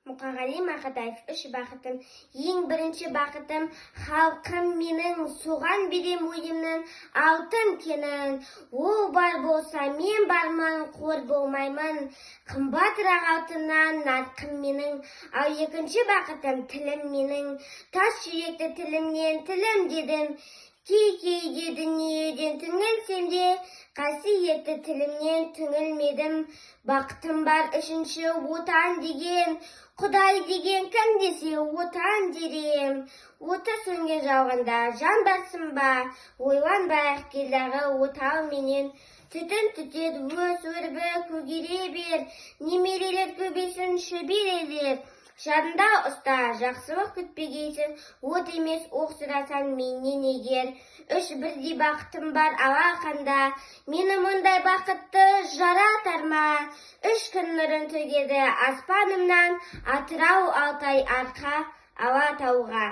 Мұқағали Мақатаев, «Үш бақытым». Ең бірінші бақытым — халқым менің, соған берем ойымның алтын кенін. Ол бар болса, мен бармын, қор болмаймын, қымбатырақ алтыннан нарқым менің. Ал екінші бақытым — тілім менің, тас жүректі тілімнен тілім дедім. Кей кейде дүниеден түңілсем де, қасиетті тілімнен түңілмедім. Бақытым бар үшінші, Отан деген. Құдай деген кім десе, Отан дер ем. Оты сөнген жалғанда жан барсың ба? Ойланбайық, келдағы отауменен. Түтін түтет, өс, өрбі, көгере бер, немерелер көбейсін, шөберелер. Жадында ұста, жақсылық күтпегейсің, от емес, оқ сұрасаң менен егер. Үш бірдей бақытым бар алақанда, мені мұндай бақытты жаратар ма? Үш күн нұрын төгеді аспанымнан, Атырау, Алтай, Арқа, Алатауға.